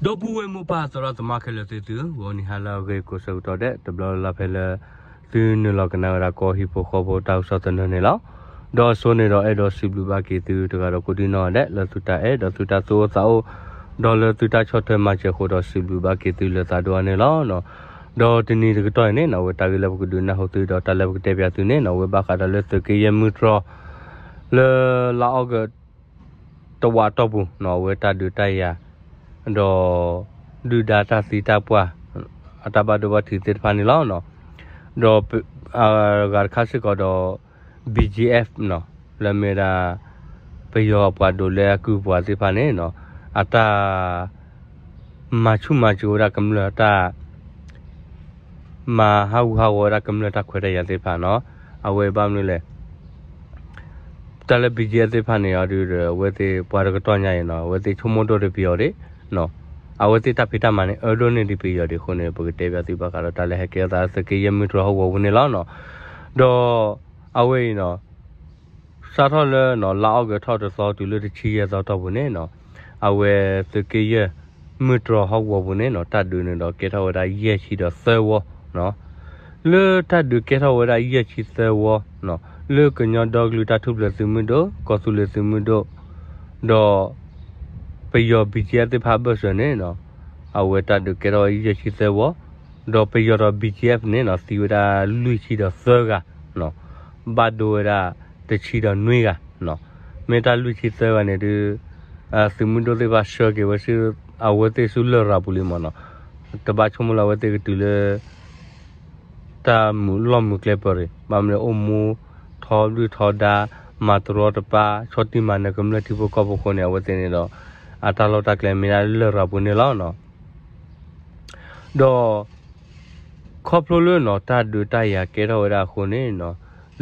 ဒီပုၢ်ဝဲၢ်မိၢ်ပၢ်သရၣ်သမါခဲလၢာ်သ့ၣ်သု, ဂီၤနံၤဟါလၢအဂ့ၤကိးဆၢကတီၢ်ဒဲး တဘျီလၢ်လၢ်ဖဲလၢ သုနုာ်လီၤကနၣ်ဝဲဒၣ်ကီၢ်ဟံၣ်ဖိဃီဖိတၢ်ကစီၣ်သနၢၣ်န့ၣ်လီၤ. ဒီးအဆိန့ၣ်ဒီးအဲၣ်ဒိးစံးဘျုးဘၣ်က့ၤသုတဂၤဒီးကိးဒံနီၢ်ဂၤဒဲး လၢသုတၢ်အဲၣ်ဒီးသုတၢ်သူၣ်အိၣ်သးအိၣ်, ဒီးလၢသုတၢ်ဆီၣ်ထွဲမၤစၢၤအဃိဒီးစံးဘျုးဘၣ်က့ၤသုလၢသးဒိၣ်အါန့ၣ်လီၤ. ဒီးတနံၤတကတီၢ်အံၤန့ၣ် အဝဲတၢ်ဂ့ၢ်လၢပကဒုးနၢ်ဟူသုဒီးတၢ်လၢပကတဲပၠးသုန့ၣ်နီၤ အဝဲဘၣ်ဃးဒီးလၢသုးက့ယဲၢ်မုၢ်တြီၤ လၢလါအီကူး တဝးတီၢ်ပူၤနီၤ အဝဲတၢ်ဒုးတၢ်ယၤ ဒီး ဒုၣ်ဒါတၢ်သံတၢ်ပှၢ် အတၢ်ဘၣ်ဒိဘၣ်ထံးသ့ၣ်တဖၣ်န့ၣ်လီၤ. ဒီး အဂၤတခါစ့ၢ်ကီးဒီး BGF နီၤ လၢမ့ၢ်ဝဲဒၣ် ပယီၤအပှၤဒိးလၢအကုၢ်ပှၤသ့ၣ်တဖၣ်န့ၣ်နီၤ အတၢ် မၤဆူၣ်မၤစိးဝဲဒၣ်ကမျၢၢ်တၢ် မၤဟးဂူာ်ဟးဂီၤဝဲဒၣ်ကမျၢၢ်တၢ်ခွဲးတၢ်ယာ်သ့ၣ်တဖၣ်နီၤ အဝဲဘၣ်မနုၤလဲၣ် တၢ်လၢ BGF သ့ၣ်တဖၣ်န့ၣ်အီၤဒုးဒီး အဝဲသ့ၣ်ပှၤတကတီၢ်ညါအံၤနီၤ အဝဲသ့ၣ်ဆိကမိၣ်ဒိၣ်ဒီးပယီၤဒံး အဝဲသ့ၣ်တၢ်ဖံးတၢ်မၤန့ၣ် အၢဒိၣ်န့ၢ်ဒံးပယီၤဒံးအဃိန့ၣ် ပကတဲပၠးသုဘၣ်ဃးဒီးတၢ်လၢဟဲကဲထီၣ်သးသုးက့ယဲၢ်မုၢ်တြီၤဟီၣ်ကဝီၤပူၤန့ၣ်လီၤ. ဒီး အဝဲအံၤနီၤ စးထီၣ်လၢနီၤ လါအီကူးထီၣ်တသီတုၤလၢတဆံယဲၢ်သီတီၢ်ပူၤန့ၣ်နီၤ အဝဲသုးက့ယဲၢ်မုၢ်တြီၤဟီၣ်ကဝီၤပူၤန့ၣ်နီၤ တၢ်ဒုးန့ၣ်ဒီးကဲထီၣ်ဝဲဒၣ်ယဲၢ်ဆံဒီးသၢဝီနီၤ လၢတၢ်ဒုးကဲထီၣ်ဝဲဒၣ်ယဲၢ်ဆံသၢဝီနီၤ လၢကညီဒီကလုာ်တၢ်ထူၣ်ဖျဲးသုးမုၢ်ဒိၣ် ကီၢ်သူလ့ၤသုးမုၢ်ဒိၣ် ဒီး ပယီၤ BGF သ့ၣ်တဖၣ်အဘၢၣ်စၢၤန့ၣ်နီၤ အဝဲတၢ်ဒုးကဲထီၣ်ဝဲယဲၢ်ဆံသၢဝီ ဒီးပယီၤဒီး BGF န့ၣ်နီၤ သံဝဲဒၣ်လွံၢ်ဆံဒီးသၢဂၤ ဘၣ်ဒိဝဲဒၣ်တဆံဒီးနွံဂၤ မ့ၢ်တၢ်လွံၢ်ဆံသၢဂၤန့ၣ်ဒုး သုးမုၢ်ဒိၣ်သ့ၣ်တဖၣ်ဆှၢက့ၤဝဲဆူ အဝဲသ့ၣ်ဆူလရာ်ပူၤလံမ့ၢ်နီၤ တဘၣ်ဆိကမိၣ်လၢအဝဲသ့ၣ်ကတုၤလၢ တၢ်မုာ်လီၢ်မုာ်ကျဲပၢၤရံၣ် ဘၣ်မနုၤအိၣ်မူ ထီဒုၣ်ထီဒါ မၤတရီတပါ ဆီၣ်တံၢ်မၤနၢၤကမျၢၢ်ထံဖိကီၢ်ဖိအဃိန့ၣ် အဝဲသ့ၣ်န့ၣ်ဒီး အတၢ်လီၢ်တၢ်ကျဲမ့ၢ်ဒၣ်လရာ်ပူၤန့ၣ်လီၤ. ဒီး ခီဖျိလၢနီၤ တၢ်ဒုးတၢ်ယၤကဲထီၣ်ဝဲဒၣ်အဃိန့ၣ်နီၤ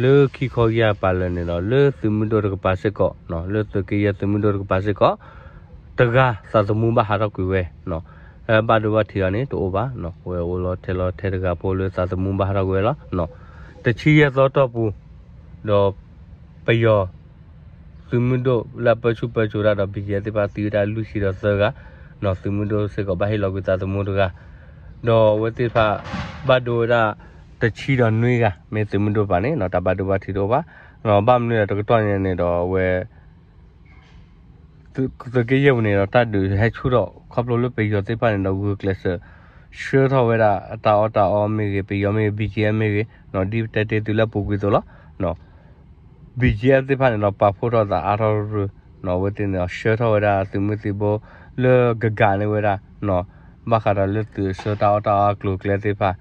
လၢခံခီယၢ်ပၤလၢာ်န့ၣ်ဒီး လၢသုးမုၢ်ဒိၣ်တကပၤစ့ၢ်ကီး လၢသုးက့ယဲၢ်သုးမုၢ်ဒိၣ်တကပၤစ့ၢ်ကီး တဂၤသးသမူဘၣ်ဟးထီၣ်ကွံာ်ဝဲ ဘၣ်ဒိဘၣ်ထံးအီၤန့ၣ် တအိၣ်ဘၣ်, ဝဲအိၣ်လီၤထဲလီၤထဲတဂၤဖိလၢသးသမူဘၣ်ဟးထီၣ်ကွံာ်ဝဲလီၤ. တဆံယဲၢ်သီတီၢ်ပူၤ ဒီး ပယီၤ သုးမုၢ်ဒိၣ်လၢအပၢဆူၣ်ပၢစိးတၢ်ဒီး BGF သ့ၣ်တဖၣ်သံဝဲဒၣ်လွံၢ်ဆံဒီးသၢဂၤ, သုးမုၢ်ဒိၣ်စ့ၢ်ကီးဘၣ်ဟ့ၣ်လီၤကွံာ်သးသမူတဂၤ, ဒီးအဝဲသ့ၣ်တဖၣ် ဘၣ်ဒိဝဲဒၣ် တဆံဒီးနွံဂၤ မ့ၢ်သုးမုၢ်ဒိၣ်တကပၤန့ၣ် တၢ်ဘၣ်ဒိဘၣ်ထံးတအိၣ်ဘၣ်, ဘၣ်မနုၤဒီးတကတီၢ်ညါန့ၣ်ဒီးအဝဲ သုးက့ယဲၢ်ပူၤန့ၣ်ဒီး တၢ်ဒုးဟဲဆူၣ်ထီၣ်ခီဖျိလၢပယီၤသ့ၣ်တဖၣ်န့ၣ်ဒီး ဂုာ်ကျဲးစၢး ဆှၢထီၣ်ဝဲဒၣ် တၢ်အီၣ်တၢ်အီမ့ၢ်ဂ့ၤ, ပယီၤမ့ၢ်ဂ့ၤ, BGF မ့ၢ်ဂ့ၤ, ဒ်ပတဲတ့ၢ်သုလၢအပူၤကွံာ်အသိးလီၤ. BGF သ့ၣ်တဖၣ်န့ၣ်ဒီး ပာ်ဖှိၣ်ထီၣ်သးအါထီၣ်ရူၤရူၤ, အဝဲသ့ၣ်န့ၣ်ဒီး ဆှၢထီၣ်ဝဲဒၣ်သုးမုၢ်သံၣ်ဘိ လၢကဂာ်န့ၢ်ဝဲဒၣ် ဘၣ်ဃးဒီးလၢသုးအဆှၢတၢ်အီၣ်တၢ်အီအကျိၤအကျဲသ့ၣ်တဖၣ်,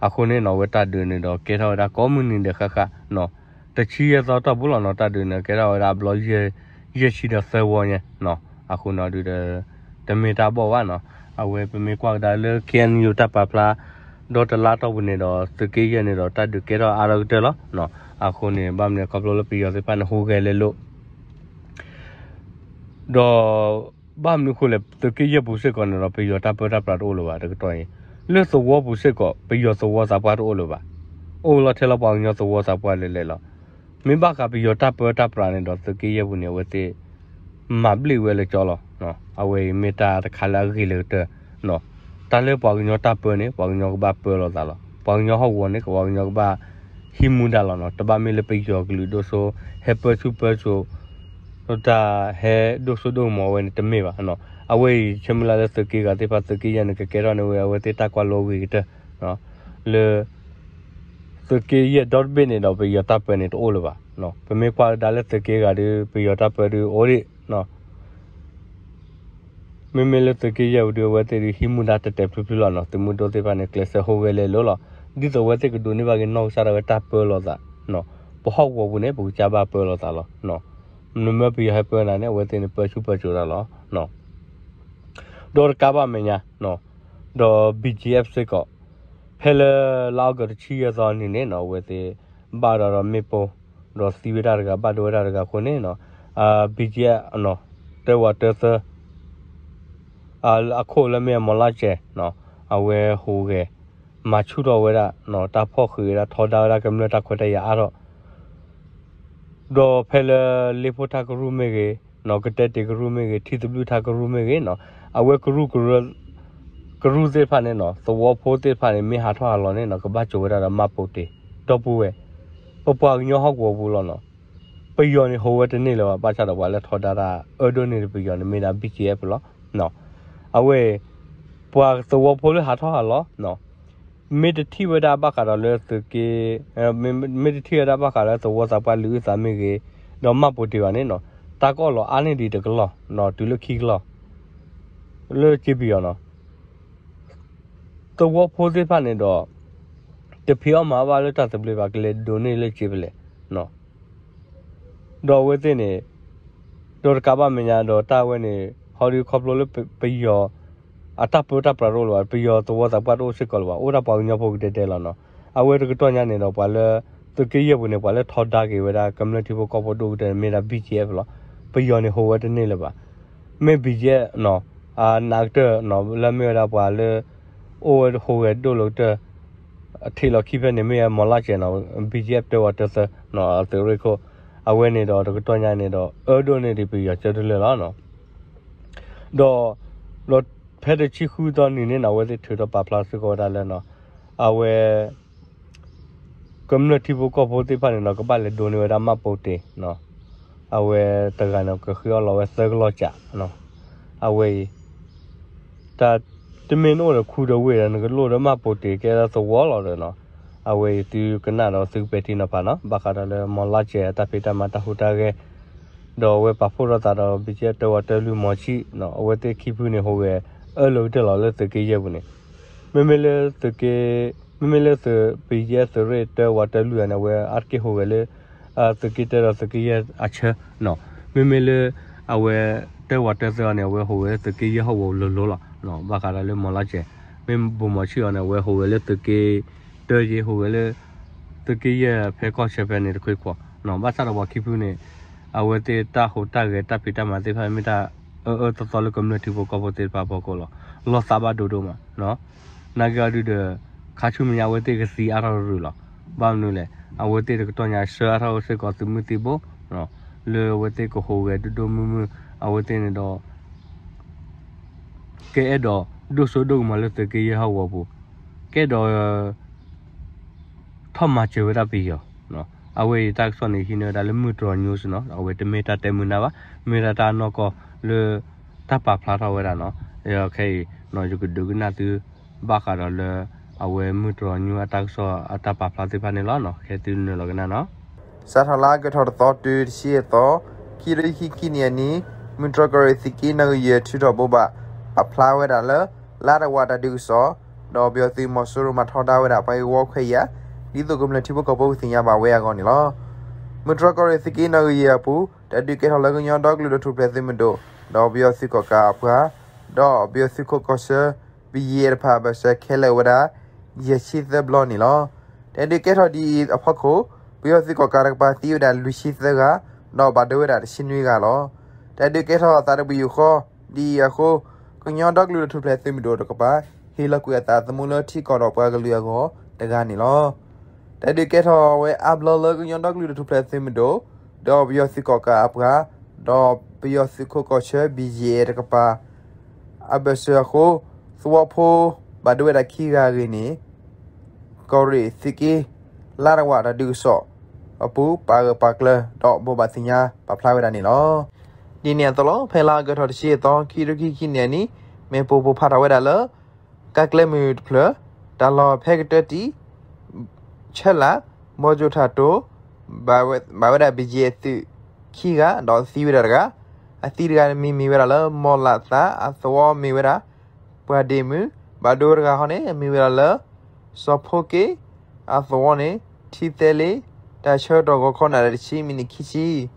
အဃိန့ၣ်နီၤ အဝဲတၢ်ဒုးန့ၣ်ဒီး ကဲထီၣ်ဝဲဒၣ်ကိးမုၢ်နံၤဒဲးဃၣ်ဃၣ်နီၤ, တဆံယဲၢ်သီတီၢ်ပူၤလီၤနီၤ တၢ်ဒုးန့ၣ်ကဲထီၣ်ဝဲဒၣ်အဘျီ ယဲၢ်ဆံဒီးသၢဝီညါနီၤ, အဃိနီၤဒုးဒီး တမ့ၢ်တၢ်ဘီၣ်ဘၣ်နီၤ, အဝဲပမ့ၢ်ကွၢ်ကဒါလၢ KNU တၢ်ပာ်ဖျါ ဒီတလါတီၢ်ပူၤန့ၣ်ဒီး သုးက့ယဲၢ်န့ၣ်ဒီး တၢ်ဒုးကဲထီၣ်အါထီၣ်ကတၢၢ်လီၤ. အဃိန့ၣ် ဘၣ်မနုၤခီဖျိလၢပယီၤသ့ၣ်တဖၣ်န့ၣ် ဟူးဂဲၤလဲၤလိာ် ဒီး ဘၣ်မနုၤအဃိလဲၣ် သုးက့ယဲၢ်ပူၤစ့ၢ်ကီးန့ၣ်ဒီး ပယီၤတၢ်ပၢတၢ်ပြးတအိၣ်လၢၤဘၣ် တကတီၢ်အံၤ, လၢသဝီပူၤစ့ၢ်ကီး ပယီၤသဝီသးပှၢ်တအိၣ်လၢၤဘၣ်, အိၣ်လီၤထဲလၢပှၤကညီသဝီသးပှၢ်လဲၤလဲၤလီၤ. မ့ၢ်ဘၣ်ဃးပယီၤတၢ်ပၢတၢ်ပြးန့ၣ်ဒီး သုးက့ယဲၢ်ပူၤန့ၣ် အဝဲသ့ၣ် မၤဘျ့ၣ်ဝဲလၢကၠီလီၤ. အဝဲအံၤမ့ၢ်တၢ်တခါလၢအဂ့ၤလၢကတၢၢ် တၢ်လၢပှၤကညီတၢ်ပၢန့ၣ် ပှၤကညီကဘၣ်ပၢလိာ်သးလီၤ. ပှၤကညီဟီၣ်ကဝီၤန့ၣ် ပှၤကညီကဘၣ်ဟံးမူဒါလီၤနီၤ. တဘၣ်မ့ၢ်လၢပယီၤကလုာ်ဒိၣ်စိ ဟဲပၢဆူၣ်ပၢစိး တၢ်ဟဲဒိၣ်စိဒိၣ်ကမီၤဝဲန့ၣ် တမ့ၢ်ဘၣ်နီၤ. အဝဲအံၤ ဆၢမုၢ်လၢ်လၢသုးက့ဂၤသ့ၣ်တဖၣ် သုးက့ယဲၢ်န့ၣ် ကကဲထီၣ်န့ၢ်ဝဲအဝဲသ့ၣ်တၢ်ကွၢ်လိအဂ့ၤကတၢၢ် လၢ သုးက့ယဲၢ်ဒီတဘ့ၣ်န့ၣ်ဒီး ပယီၤတၢ်ပၢန့ၣ်တအိၣ်လၢၤဘၣ်. ပမ့ၢ်ကွၢ်ကဒါလၢသုးက့ဂၤဒီး ပယီၤတၢ်ပၢဒုးအိၣ်ဒံး မ့မ့ၢ်လၢသုးက့ယဲၢ်ပူၤဒုး အဝဲသ့ၣ်ဒုးဟံးမူဒါတဲာ်တဲာ်ဖျုးဖျုးလီၤနီၤ. သုးမုၢ်ဒိၣ်သ့ၣ်တဖၣ်န့ၣ် ကျဲးစၢးဟူးဂဲၤလဲၤလိာ်လီၤ. ဒ်သိးအဝဲသ့ၣ်ကဒိးန့ၢ်ဘၣ်က့ၤနီၢ်ကစၢ်ဒၣ်ဝဲတၢ်ပၢလိာ်သး ပဟီၣ်ကဝီၤပူၤန့ၣ် ပကစၢ်ဘၣ်ပၢလိာ်သးလီၤ. မ့မ့ၢ်ပယီၤဟဲပၢနၤန့ၣ် အဝဲသ့ၣ်န့ၣ် ပၢဆူၣ်ပၢစိးတၢ်လီၤ. ဒီးတကးဘၣ်မဲာ်ညါ ဒီး BGF စ့ၢ်ကီး ဖဲလၢလါအီကူးတဆံယဲၢ်သီနံၤန့ၣ်နီၤ အဝဲသ့ၣ် ဘၣ်ဒီးဒီးမ့ၣ်ပိၢ် ဒီးသံဝဲဒၣ်တဂၤ ဘၣ်ဒိဝဲဒၣ်တဂၤအဃိန့ၣ်နီၤ BGF နီၤ တၢဝးတၢသၢ အခိၣ်လၢမ့ၢ်အမီၤလၢ်စဲးနီၤ အဝဲဟူးဂဲၤ မၤဆူၣ်ထီၣ်ဝဲဒၣ်နီၤ တၢ်ဖီၣ်ဃံးဝဲဒၣ် ထီဒါဝဲဒၣ်ကမျၢၢ်တၢ်ခွဲးတၢ်ယာ်အါထီၣ် ဒီးဖဲလၢလ့ဖိထၢကရူၢ်မ့ၢ်ဂ့ၤနီၤ ကတဲတ့ၢ်ကရူၢ်မ့ၢ်ဂ့ၤ ထံသဘျုၣ်ထၢကရူၢ်မ့ၢ်ဂ့ၤနီၤ အဝဲကရူၢ်ကရၢ ကရူၢ်သ့ၣ်တဖၣ်န့ၣ်နီၤ သဝီဖိသ့ၣ်တဖၣ်န့ၣ် မ့ၢ်ဟးထီၣ်ဟးလီၤန့ၣ်နီၤ ကဘၣ်ကၠိဝဲဒၣ်ဒီးမှတ်ပုံတင် ဒီပုၢ်ဝဲၢ် ပပှၤကညီဟီၣ်ကဝီၤပူၤလီၤနီၤ. ပယီၤန့ၣ်ဟူးဝဲတန့ၢ်လၢၤဘၣ် ဘၣ်ဆၣ်ဒီးပှၤလၢထီဒါတၢ်အၢဒိၣ်န့ၢ်ဒံးပယီၤန့ၣ် မ့ၢ်ဒၣ် ဘံၣ်ကၠံၣ်အဲၣ်ပူၤ လီၤ. အဝဲ ပှၤသဝီဖိလၢဟးထီၣ်ဟးလီၤ မ့ၢ်တထံၣ်ဝဲဒၣ်ဘၣ်ဃးဒီးလၢသုးက့ မ့ၢ်တထံၣ်ဝဲဒၣ်ဘၣ်ဃးလၢသဝီသးပှၢ်လုၢ်အုၣ်သးမ့ၢ်ဂ့ၤ, ဒီးမှတ်ပုံတင်ဘၣ်န့ၣ်နီၤ, တၢ်ကအီၣ်လီၤအါန့ၢ်ဒံးတကလီၢ် တုၤလၢခံကလီၢ် လၢကၠ့ပယီၤနီၤ. သဝီဖိသ့ၣ်တဖၣ်န့ၣ်ဒီး တဖံးအီၣ်မၤအီၣ်ဘၣ်လၢတၢ်သဘျ့ဘၣ် ကလဲၤဒိးန့ၢ်လၢကၠ့ဖဲလဲၣ် ဒီးအဝဲသ့ၣ်န့ၣ် ဒီးတကးဘၣ်မဲာ်ညါဒီးတၢ်ဝဲန့ၣ် ဟီဒုးခီဖျိလၢပယီၤ အတၢ်ပၢတၢ်ပြးတအိၣ်လၢၤဘၣ်, ပယီၤသဝီသးပှၢ်တအိၣ်စ့ၢ်ကီးလၢၤဘၣ်, အိၣ်ဒၣ်ပှၤကညီဖိကဒဲဒဲလီၤနီၤ. အဝဲတကတီၢ်ညါန့ၣ်ဒီး ပှၤလၢ သုးက့ယဲၢ်ပူၤန့ၣ် ပှၤလၢထီဒါက့ၤဝဲဒၣ်ကမျၢၢ်ထံဖိကီၢ်ဖိဒိၣ်ကတၢၢ်န့ၣ် မ့ၢ်ဒၣ် ဘံၣ်ကၠံၣ်အဲၣ်ပူၤ လီၤ. ပယီၤန့ၣ်ဟူးဝဲတန့ၢ်လၢၤဘၣ်. မ့ၢ် ဘံၣ်ကၠံၣ်အဲၣ် နီၤ, အနးကတၢၢ်နီၤ လၢမ့ၢ်ဝဲဒၣ်ပှၤလၢ အိၣ်ဝဲဟူးဂဲၤဒိၣ်လၢကတၢၢ် အထံးလီၤခံဖဲန့ၣ် မ့ၢ်ဝဲ မီၤလါစဲး နီၤ, ဘံၣ်ကၠံၣ်အဲၣ် တၢဝးတၢသၢ နီၤ သုးရ့ၣ်ခိၣ်, အဝဲန့ၣ်ဒီးတကတီၢ်ညါန့ၣ်ဒီး အၢဒိၣ်န့ၢ်ဒံးပယီၤကၠၢတလၢာ်လီၤနီၤ. ဒီး ဒီးဖဲတဆံဃုသီနံၤန့ၣ်နီၤ အဝဲသ့ၣ်ထုးထီၣ်ပာ်ဖျါစ့ၢ်ကီးဝဲဒၣ်လၢနီၤ, အဝဲ ကမျၢၢ်ထံဖိကီၢ်ဖိသ့ၣ်တဖၣ်န့ၣ်နီၤ ကဘၣ်လဲၤဒိးန့ၢ်ဝဲဒၣ်မှတ်ပုံတင်နီၤ, အဝဲတဂၤန့ၣ် ကဃ့အီၣ်လီၤဝဲသၢကလီၢ်ကးနီၤ, အဝဲအံၤ တၢ်တမ့ၢ်နအိၣ်ဒီးခူဒီးဝ့ၢ်ဒီး နကလိၣ်ဒီးမှတ်ပုံတင်ကဲဒီးသဝီလီၤဒီးနီၤ, အဝဲအံၤသုကနၣ်ဒီးသုကပဲာ်ထံနီၤဖးနီၤ, ဘၣ်ဃးဒီးလၢ မီၤလါစဲး အတၢ်ဖံးတၢ်မၤတၢ်ဟူးတၢ်ဂဲၤ ဒီးအဝဲပာ်ဖှိၣ်ထီၣ်သးဒီး ဘံၣ်ကၠံၣ်အဲၣ် တၢဝးတၢလုၢ်မီၤဆံၣ်နီၤ, အဝဲသ့ၣ်ခံဖုန့ၣ် ဟူးဂဲၤအၢလၢကတၢၢ်လီၤလၢသုးက့ယဲၢ်ပူၤန့ၣ်, မ့မ့ၢ်လၢသုးက့ မ့မ့ၢ်လၢသုး ဘံၣ်ကၠံၣ်အဲၣ် သုးရ့ၣ် တၢဝးတၢလုၢ်အံၤန့ၣ် အဝဲအါတက့ၢ်ဟူးဂဲၤလၢ သုးက့တၢဒီးသုးက့ယဲၢ်အဆၢနီၤ, မ့မ့ၢ်လၢ အဝဲ တၢဝးတၢသၢအံၤန့ၣ် အဝဲဟူးဂဲၤလၢသုးက့ယဲၢ်ဟီၣ်ကဝီၤလိၤလိၤလီၤ, ဘၣ်ဃးဒီးလၢမီၤလါစဲး, မ့ၢ်ဘိၣ်မီၤဆံၣ်အံၤန့ၣ် အဝဲဟူးဂဲၤလၢသုးက့ တၢယဲၢ် ဟူးဂဲၤလၢ သုးက့ယဲၢ်ဖဲကီၢ်ဆၢဖဲန့ၣ်တခွ့ခွီ, ဘၣ်ဆၣ်ဒီးပှၤခံဖုန့ၣ် အဝဲသ့ၣ်တၢ်ဟူးတၢ်ဂဲၤတၢ်ဖံးတၢ်မၤသ့ၣ်တဖၣ် မ့ၢ်တၢ်အၢအၢသီသီလၢကမျၢၢ်ထံဖိကီၢ်ဖိသ့ၣ်တဖၣ်အဖီခိၣ်လီၤ, လီၤသးဘၣ်ဒိဒိၣ်မး နာ်က့အီၤဒုဒီး ခါဆူမဲာ်ညါအဝဲသ့ၣ်ကသံအါထီၣ်ရုၢ်လီၤ, ဘၣ်မနုၤလဲၣ် အဝဲသ့ၣ်တကတီၢ်ညါဆှၢအါထီၣ်အိၣ်စ့ၢ်ကီးသုးမုၢ်သံၣ်ဘိ လၢအဝဲသ့ၣ်ကဟူးဂဲၤဒိၣ်ဒိၣ်မုၢ်မုၢ် အဝဲသ့ၣ်န့ၣ်ဒီး ကအဲၣ်ဒိးဒိၣ်စိဒိၣ်ကမီၤလၢသုးက့ယဲၢ်ဟီၣ်ကဝီၤပူၤ, ကအဲၣ်ဒိး ထီၣ်မၤစၢၤဝဲဒၣ်ပယီၤ, အဝဲအံၤတၢ်ကစီၣ်န့ၣ် ဟံးန့ၢ်ဝဲဒၣ်လၢမုၢ်တြီၤညိစ့ၢ်နီၤ, အဝဲတမ့ၢ်တၢ်တဲမုာ်နၢ်ဘၣ်, မ့ၢ်ဒၣ်တၢ်နီၢ်ကီၢ်လၢ တၢ်ပာ်ဖျါထီၣ်ဝဲဒၣ်နီၤ, ခဲအံၤ ယကဒုးကနၣ်သု ဘၣ်ဃးဒီးလၢ အဝဲမုၢ်တြီၤညိအတၢ်ကစီၣ်အတၢ်ပာ်ဖျါသ့ၣ်တဖၣ်န့ၣ်လီၤ, ခဲသုနုာ်လီၤကနၣ်နီၤ. စးထီၣ်လါအကၢၢ်ထီၣ်တသီတုၤတဆံယဲၢ်သီ, ခံကထိခံဆံခံနံၣ်အနံၤ, မုၢ်တြီၤကီၢ်ရ့ၣ်သုးက့နီၣ်ဂံၢ်ယဲၢ်ထုးထီၣ်ဘိးဘၣ် ပာ်ဖျါဝဲဒၣ်လၢ လါတဝာ်တၢ်ဒုးကစီၣ်, ဒီးပယီၤသုးမီၤစိရိၤမၤထီဒါဝဲဒၣ်ပှၤဂ့ၢ်ဝီခွဲးယာ်, ဒ်သိးကမျၢၢ်ထံဖိကီၢ်ဖိကသ့ၣ်ညါဘၣ်ဝဲအဂီၢ်န့ၣ်လီၤ. မုၢ်တြီၤကီၢ်ရ့ၣ်သုးက့နီၣ်ဂံၢ်ယဲၢ်အပူၤ တၢ်ဒုးကဲထီၣ်လၢကညီဒီကလုာ်တၢ်ထူၣ်ဖျဲးသုးမုၢ်ဒိၣ်, ဒီးပယီၤသုးကီၣ်ကးအပှၤ, ဒီးပယီၤသုးခိးကီၢ်ဆၢ ဘံၣ်ယဲၢ်တဖၣ်အဘၢၣ်စၢၤခဲလၢာ်ဝဲဒၣ် ယဲၢ်ဆံသၢဘျီန့ၣ်လီၤ. တၢ်ဒုးကဲထီၣ်ဒ်အံၤအဖီခိၣ်, ပယီၤသုးကီၣ်ကးတကပၤသံဝဲဒၣ်လွံၢ်ဆံသၢဂၤ, ဒီးဘၣ်ဒိဝဲဒၣ်တဆံနွံဂၤလီၤ. တၢ်ဒုးကဲထီၣ်သးတဘျုးဃီ ဒ်အံၤအဃိ, ကညီဒီကလုာ်တၢ်ထူၣ်ဖျဲးသုးမုၢ်ဒိၣ်တကပၤ ဟ့ၣ်လီၤကွံာ်အသးသမူလၢထံကီၢ်ဒီးပှၤကလုာ်အဂီၢ်တဂၤန့ၣ်လီၤ. တၢ်ဒုးကဲထီၣ်ဝဲအါဘျီလၢကညီဒီကလုာ်တၢ်ထူၣ်ဖျဲးသုးမုၢ်ဒိၣ်, ဒီးပယီၤသုးကီၣ်ကးအပှၤ, ဒီးပယီၤသုးခိးကီၢ်ဆၢ ဘံၣ်ယဲၢ်တကပၤ အဘၢၣ်စၢၤအဃိ, သဝီဖိဘၣ်ဒိဝဲဒၣ်ခံဂၤအဂ့ၢ်န့ၣ်, ကီၢ်ရ့ၣ်သုးက့ လါတဝာ်တၢ်ဒုးကစီၣ်အပူၤ ပာ်ဂၢၢ်ပာ်ကျၢၤ ဒီးဘိးဘၣ်သ့ၣ်ညါပာ်ဖျါဝဲဒၣ်န့ၣ်လီၤ. ဒ်န့ၣ်အသိးလီၤ, ဖဲလါအကၢၢ်ထီၣ်တဆံယဲၢ်သီ ခံကထိခံဆံခံနံၣ်အနံၤ, မ့ၣ်ပိၢ်ပိၢ်ဖးထီၣ်ဝဲဒၣ်လၢ ကါကျဲမုၢ်တဖျၢၣ်, တၢ်လီၢ်ဖဲကတၢၢ်တံၢ် ဆၢလာ် ဘီကၠိထၣ်တိၤ ဘၣ်ဝဲဒၣ် ဘံၣ်ယဲၢ် သုး ခံဂၤ ဒီးသံဝဲဒၣ်တဂၤ, အသံတဂၤမံၤမ့ၢ်ဝဲဒၣ်လၢ မီၢ်လးသး အသဝီမ့ၢ်ဝဲဒၣ် ပှၢ်ဒ့ၣ်မုၢ်, ဘၣ်ဒိတဂၤဃီန့ၣ် မ့ၢ်ဝဲဒၣ်လၢ စီၤဖိက့ၣ် အသဝီန့ၣ် ထံသဲလ့ တၢ်ဆၢကတီၢ်ဂီၤခီနၣ်ရံၣ်တဆံ မံးနံးခံဆံ ခီ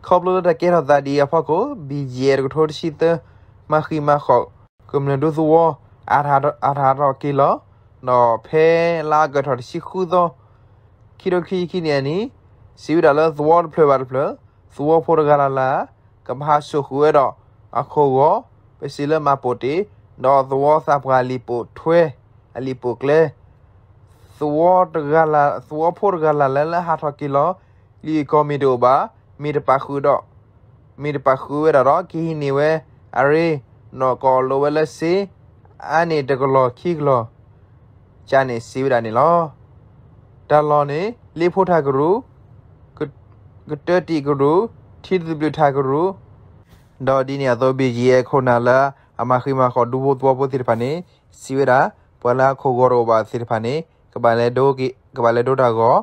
ဖျိလၢတၢ်ကဲထီၣ်သးဒ်အံၤအဖီခိၣ် ဘံၣ်ယဲၢ် တကထိတဆံသၢ မၤဃံးမၤဃီၣ် ကမျၢၢ်ဒူသဝီ အါထးထီၣ်က့ၤလီၤ. ဒီးဖဲလါအကၢၢ်ထီၣ်တဆံဃုသီ ခံကထိခံဆံခံနံၣ်အနံၤ စံးဝဲဒၣ်လၢသဝီတဖျၢၣ်ဘၣ်တဖျၢၣ် သဝီဖိတဂၤလၢ်လၢ် ကဘၣ်ဟးစိာ်ဃုာ်ဝဲဒီးအခိၣ်ဂီၤ ပစံးလၢမှတ်ပုံတင် ဒီးသဝီသးပှၢ်အလံာ်ပိာ်ထွဲ အလံာ်ပိာ်ကျဲ သဝီတဂၤလၢ် သဝီဖိတဂၤလၢ်လၢ်လၢဟးထီၣ်က့ၤလီၤ လံာ်အကီၢ်မ့ၢ်တအိၣ်ဘၣ် မ့ၢ်တပာ်ဃုာ်ဒီး မ့ၢ်တပာ်ဃုာ်ဝဲဒၣ်ဒီး ကဟံးန့ၢ်ဝဲအရ့ နီၢ်ကီၢ်လိာ်ဝဲလၢစ့ အါန့ၢ်တကလီၢ်ခံကလီၢ် ကန့ၣ်စံးဝဲဒၣ်န့ၣ်လီၤ. တၢ်လီၢ်န့ၣ် လ့ဖိထးကရူၢ်, ကတၢတံာ်ကရူၢ်, ထံသဘျုးထးကရူၢ်, ဒီးဒ်န့ၣ်အသိး ဘံၣ်ကၠံၣ်အဲၣ် ခိၣ်နၢ်လၢအမၤဃံမၤဃီၤဒူဖိသဝီဖိသ့ၣ်တဖၣ်န့ၣ် စံးဝဲဒၣ် ပှၤလၢအခိးဂီၤတအိၣ်ဘၣ်သ့ၣ်တဖၣ်န့ၣ် ကဘၣ်လဲၤဒိတၢ်ဂီၤ,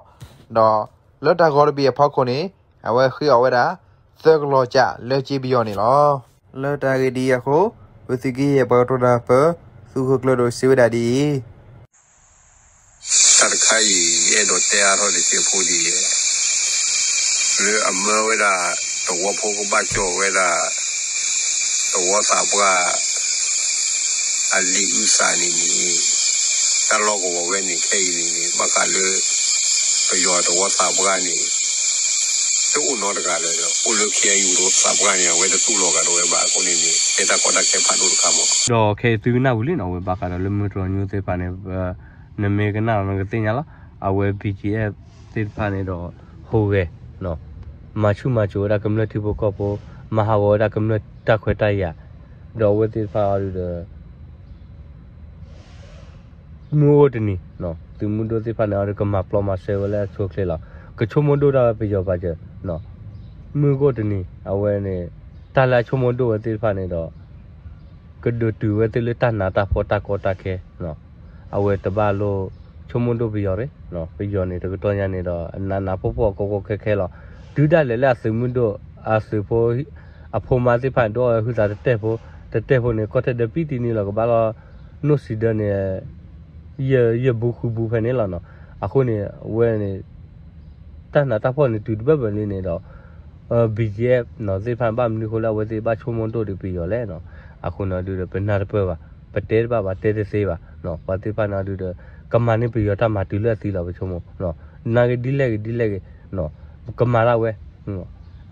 ဒီးလၢတၢ်ဂီၤတဘ့ၣ်အဖီခိၣ်န့ၣ် အဝဲဃ့အီၣ်ဝဲဒၣ် သၢကလီၢ်ကၠးလၢကၠ့ပယီၤန့ၣ်လီၤ. လၢတၢ်ဂ့ၢ်ဒ်အံၤအဃိ ပသုးက့ယဲၢ်ပှၤကတိၤတၢ်ပၢ သုးခိၣ်ကျၢၢ်ဒိၣ်စံးဝဲဒၣ်ဒ်အံၤ တၢ်တခါအံၤ ယအဲၣ်ဒိးတဲအါထီၣ်တစဲးဖိဒ်အံၤ, လၢအမၢဝဲဒၣ် သဝီဖိကဘၣ်ကၠီၣ်ဝဲဒၣ် သဝီသးပှၢ် အလံာ်အုၣ်သးန့ၣ်န့ၣ်, တၢ်လီၢ်ကဝီၤဝဲန့ၣ် ခဲအံၤန့ၣ်န့ၣ် ဘၣ်ဃးလၢ ပယီၤသဝီသးပှၢ်န့ၣ် တအိၣ်နီတဂၤလၢၤဒီး အိၣ်လၢ ခ့ၣ်အဲၣ်ယူၣ် သးပှၢ်န့ၣ် အဝဲတတူၢ်လိာ်ဂၤဒိးဝဲဘၣ်အဃိန့ၣ်န့ၣ် တဲတၢ်ကီတၢ်ခဲဖးဒိၣ်တခါမး. ဒီးခဲအံၤသုကနၣ်ဝံၤလံနီၤ အဝဲဘၣ်ဃးဒီးလၢမုၢ်တြီၤညိသ့ၣ်တဖၣ်န့ၣ် နမ့ၢ်ကနၣ်လီၤနကသ့ၣ်ညါလီၤ. အဝဲ ဘံၣ်ကၠံၣ်အဲၣ် သ့ၣ်တဖၣ်န့ၣ်ဒီး ဟူးဂဲၤ မၤဆူၣ်မၤစိးဝဲဒၣ်ကမျၢၢ်ထံဖိကီၢ်ဖိ, မၤဟးဂီၤဝဲဒၣ်ကမျၢၢ်တၢ်ခွဲးတၢ်ယာ်, ဒီးအဝဲသ့ၣ်တဖၣ်အီၤဒုးဒီး မုၢ်အိၣ်တနံၤ သုးမုၢ်ဒိၣ်သ့ၣ်တဖၣ်န့ၣ် အီၤဒုးကမၤပျီမၤစၢၤဝဲလၢအဆိအချ့လီၤ. ကဆိကမိၣ်ဒိၣ်ဒၣ်ဝဲပယီၤပာ်စၢၤ မုၢ်အိၣ်တနံၤ အဝဲန့ၣ် တၢ်လၢအဆိကမိၣ်ဒိၣ်ဝဲသ့ၣ်တဖၣ်န့ၣ်ဒီး ကဒုးတုၤဝဲသ့ၣ်လၢတၢ်နးတၢ်ဖှီၣ်တၢ်ကီတၢ်ခဲ အဝဲတဘၣ်လိၣ်ဆိကမိၣ်ဒိၣ်ပယီၤရ့ၣ်, ပယီၤန့ၣ် တကတီၢ်ညါန့ၣ်ဒီး အနးနးဖှီၣ်ဖှီၣ်ကီကီခဲခဲလီၤ. တုၤဒၣ်လဲာ်လၢအသုးမုၢ်ဒိၣ် အသုးဖိ အဖိမါသ့ၣ်တဖၣ်န့ၣ် ဒိၣ်အီၤဟုသးတတဲာ်ဖိ, တတဲာ်ဖိန့ၣ် ကီၢ်ထဲဒၢးပံတံန့ၣ်လီၤ ကဘၣ်လီၤ နိၣ်စံးဒၢန့ၣ် ယဲၢ်ဘူဃုဘူဖဲန့ၣ်လီၤနီၤ. အဃိန့ၣ် အဝဲန့ၣ် တၢ်နးတၢ်ဖှီၣ်န့ၣ် တုၤတဘၢၣ်ဘၢၣ်လံန့ၣ်ဒီး ဘံၣ်ကၠံၣ်အဲၣ် သ့ၣ်တဖၣ်န့ၣ် ဘၣ်မနုၤအဃိလၢအဝဲသ့ၣ်ဘၣ်ဆိကမိၣ်ဒိၣ်ဒီးပယီၤလဲၣ်နီၤ. အဃိန့ၣ်ဒုးဒီး ပနၢ်တပၢၢ်ဘၣ်, ပတဲတဘၣ်ဘၣ် တဲတသ့ဘၣ်, ပှၤသ့ၣ်တဖၣ်န့ၣ်ဒုးဒီး ကမၤန့ၢ်ပယီၤတၢ်မၤတုၤလၢအသံလီၤ ပဆိကမိၣ်, နာ်က့ဒ်လဲၣ်ဂ့ၤဒ်လဲၣ်ဂ့ၤ ကမၤဒၣ်ဝဲ,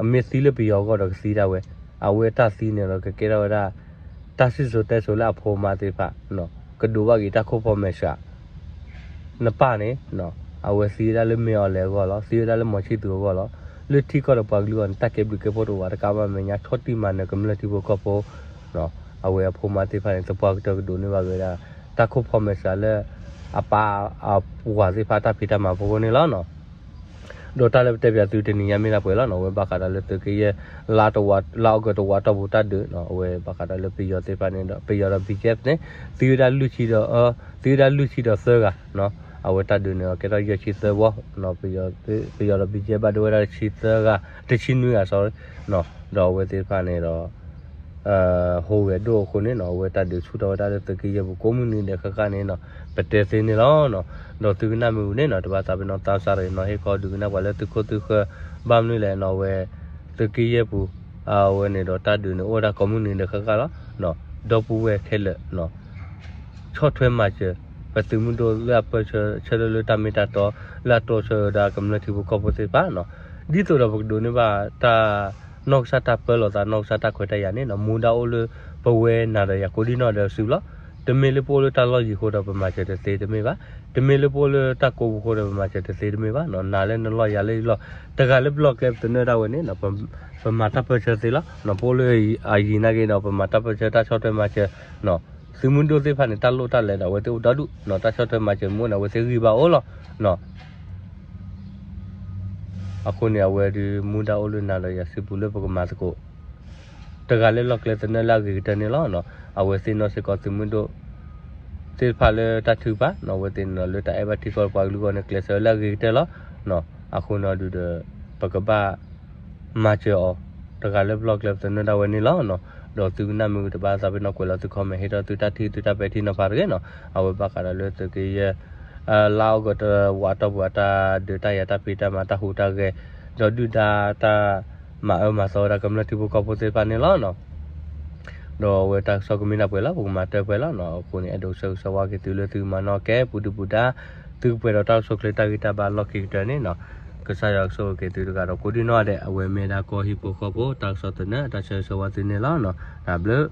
အမ့ၢ်သံလၢပယီၤအဂီၢ်ဒီးကသံဒၣ်ဝဲ, အဝဲတၢ်သံန့ၣ်ဒီးကကဲထီၣ်ဝဲဒၣ် တၢ်စံၣ်စိၤတဲစိၤလၢအဖိမါသ့ၣ်တဖၣ် ကဒိးဘၣ်က့ၤတၢ်ခိၣ်ဖီမဲာ်ဆှး နပၢ်န့ၣ် အဝဲသံဝဲဒၣ်လၢမ့ၢ်အီၤလဲၣ်အဂီၢ်လီၤ, သံဝဲဒၣ်လၢမီၤဆံၣ်သူးအဂီၢ်လီၤ, လၢထံကီၢ်ဒီးပှၤကလုာ်အဂီၢ်န့ၣ် တၢ်ကဲဘျုးကဲဖှိၣ်တအိၣ်ဘၣ်, တကးဘၣ်မဲာ်ညါဆီၣ်တံၢ်မၤနၢၤကမျၢၢ်ထံဖိကီၢ်ဖိ, အဝဲအဖိမါသ့ၣ်တဖၣ်န့ၣ် သပှၢ်ကတၢၢ်ကဒိးန့ၢ်ဘၣ်က့ၤဝဲဒၣ် တၢ်ခိၣ်ဖီမဲာ်ဆှးလၢ အပၢ်အဝၤသ့ၣ်တဖၣ်တၢ်ဖံးတၢ်မၤဖိအဃိန့ၣ်လီၤ. ဒီးတၢ်လၢပတဲပၠးသုတနံၤညါမ့ၢ်ဒၣ်ပှဲၤလီၤနီၤ, အဝဲဘၣ်ဃးဒီးလၢသုးက့ယဲၢ် လါအီကူးတဝးတီၢ်ပူၤတၢ်ဒုးနီၤ, အဝဲဘၣ်ဃးဒီးလၢပယီၤသ့ၣ်တဖၣ်န့ၣ်ဒီး ပယီၤဒီး ဘံၣ်ကၠံၣ်အဲၣ် န့ၣ် သံဝဲဒၣ်လွံၢ်ဆံဒီး သံဝဲဒၣ်လွံၢ်ဆံဒီးသၢဂၤ, အဝဲတၢ်ဒုးန့ၣ်ဒီးကဲထီၣ်ယဲၢ်ဆံသၢဘီ, ပယီၤဒီး ဘံၣ်ကၠံၣ်အဲၣ် ဘၣ်ဒိဝဲဒၣ်တဆံသၢဂၤ, တဆံနွံဂၤ sorry, ဒီးအဝဲသ့ၣ်တဖၣ်န့ၣ်ဒီး ဟူးဂဲၤဒိၣ်အဃိန့ၣ်နီၤ, အဝဲတၢ်ဒုးဆူၣ်ထီၣ်ဝဲဒၣ်လၢသုးက့ယဲၢ်ပူၤကိးမုၢ်နံၤဒဲးဃၣ်ဃၣ်န့ၣ်နီၤ, ပတဲသ့န့ၣ်လီၤ. ဒီးသုကနၣ်မ့ၢ်ဝံၤန့ၣ်နီၤ, တဘၣ်သးပ့ၤနီၣ်သးစၢ်ရ့ၣ်နီၤ, ဟ့ၣ်ခီဒုးကနၣ်ပှၤလၢသုခိၣ်သုဃၢၤ, ဘၣ်မနုၤလဲၣ်နီၤ, အဝဲ သုးက့ယဲၢ်ပူၤ အဝဲန့ၣ်ဒီးတၢ်ဒုးန့ၣ်အိၣ်ဝဲဒၣ်ကိးမုၢ်နံၤဒဲးဃၣ်ဃၣ်လီၤ. ဒီပုၢ်ဝဲၢ်ခဲလၢာ် ဆီၣ်ထွဲမၤစၢၤ ပသုးမုၢ်ဒိၣ်လၢအပၢၢ်ဆၢ ဆၢထၢၣ်လၢတၢ်မ့ၢ်တၢ်တီ လၢအတီဆၢဝဲဒၣ်ကမျၢၢ်ထံဖိကီၢ်ဖိသ့ၣ်တဖၣ်နီၤ, ဒ်သိးဒီးပကဒိးန့ၢ်ဘၣ်တၢ် နီၢ်ကစၢ်တၢ်ပၢလီၤသး နီၢ်ကစၢ်တၢ်ခွဲးတၢ်ယာ်န့ၣ်နီၤ, မူဒါအိၣ်လၢပဝဲနၤဒီးယၤကိးဒံနီၢ်ဒဲးစုလီၤ. တမ့ၢ်လၢပအိၣ်လၢတၢ်လီၢ်ယံၤအဃိဒီးပမၤစၢၤတသ့တမ့ၢ်ဘၣ်, တမ့ၢ်လၢပအိၣ်လၢတၢ်ကိးပူၤအဃိဒီးပမၤစၢၤတသ့တမ့ၢ်ဘၣ်နီၤ, နၤလၢနလီၢ်ယၤလၢယလီၢ် တဂၤလၢပလီၢ်ကျဲပသနၢၣ်ဒၣ်ဝဲန့ၣ်နီၤ, ပမၤတၢ်ပၢၢ်ဆၢသ့လီၤ. ပအိၣ်လၢအယံၤနာ်က့ဒီး ပမၤတၢ်ပၢၢ်ဆၢတၢ်ဆီၣ်ထွဲမၤစၢၤနီၤ, သုးမုၢ်ဒိၣ်သ့ၣ်တဖၣ်န့ၣ် တၢ်လိၣ်တၢ်လဲၤဒီးအဝဲသ့ၣ်အိၣ်ဒီဒူၣ်နီၤ, တၢ်ဆီၣ်ထွဲမၤစၢၤမ့ၢ်အိၣ်န့ၣ် အဝဲသ့ၣ်ဂံၢ်ဘါအိၣ်လီၤနီၤ. အဃိန့ၣ် အဝဲဒုးမူဒါအိၣ်လၢနၤဒီးယၤစုပူၤလၢပကမၤသကိး တဂၤလၢလီၢ်ကျဲသနၢၣ်လၢအဂ့ၤကတၢၢ်န့ၣ်လီၤ. အဝဲသ့ၣ်နီၢ်စ့ၢ်ကီးသုးမုၢ်ဒိၣ်သ့ၣ်တဖၣ်လၢတၢ်ထုကဖၣ်နီၤ, အဝဲသ့ၣ်န့ၣ်လီၤ လၢတၢ်အဲၣ်ဘၣ်ထံကီၢ်ပှၤကလုာ်အဂီၢ်န့ၣ် ကျဲးစၢးဝဲလၢအဂ့ၤကတၢၢ်လီၤ. အဃိန့ၣ်ဒုးဒီး ပကဘၣ်မၤစၢၤအီၤ တဂၤလၢပလီၢ်ကျဲပသနၢၣ်ဒၣ်ဝဲန့ၣ်လီၤ. ဒီးသုကနၣ်မ့ၢ်ဝံၤတဘၣ်သးပ့ၤနီၣ်ကွဲးလီၤသု comment ဟ့ၣ်ထီၣ်သုတၢ်ထံၣ်သုတၢ်ပဲာ်ထံနီၤဖးတဂ့ၤနီၤ. အဝဲဘၣ်ဃးဒီးလၢသုးက့ယဲၢ် လါအီကူးတဝးတီၢ်ပူၤအတၢ်ဒုးတၢ်ယၤတၢ်ဖံးတၢ်မၤတၢ်ဟူးတၢ်ဂဲၤ ဒီးဒုၣ်ဒါတၢ်မၤအၢမၤသီဝဲဒၣ်ကမျၢၢ်ထံဖိကီၢ်ဖိသ့ၣ်တဖၣ်န့ၣ်လီၤ. ဒီးအဝဲတၢ်ကစီၣ်ကမ့ၢ်ဒၣ်ပှဲၤလီၤ ပကမၤတၢ်ပှဲၤလီၤနီၤ. အဃိန့ၣ် အဲၣ်ဒိးဆၢဂ့ၤဆၢဝါက့ၤသုလၢသုကမၤနီၣ်ကဲပူၤဒုၣ်ပူၤဒါ သုကပှဲၤဒီးတၢ်အိၣ်ဆူၣ်အိၣ်ချ့တၢ်ဂံၢ်တၢ်ဘါလီၢ်ခံကတၢၢ်န့ၣ်နီၤ. ကစၢ်ယွၤကဆိၣ်ဂ့ၤက့ၤသုတဂၤဒီးကိးဒံနီၢ်ဒဲး အဝဲမ့ၢ်ဒၣ်ကီၢ်ဟံၣ်ဖိဃီဖိ တၢ်ကစီၣ်သနၢၣ် တၢ်ဆၢဂ့ၤဆၢဝါသုန့ၣ်လီၤ. တၢ်ဘျုး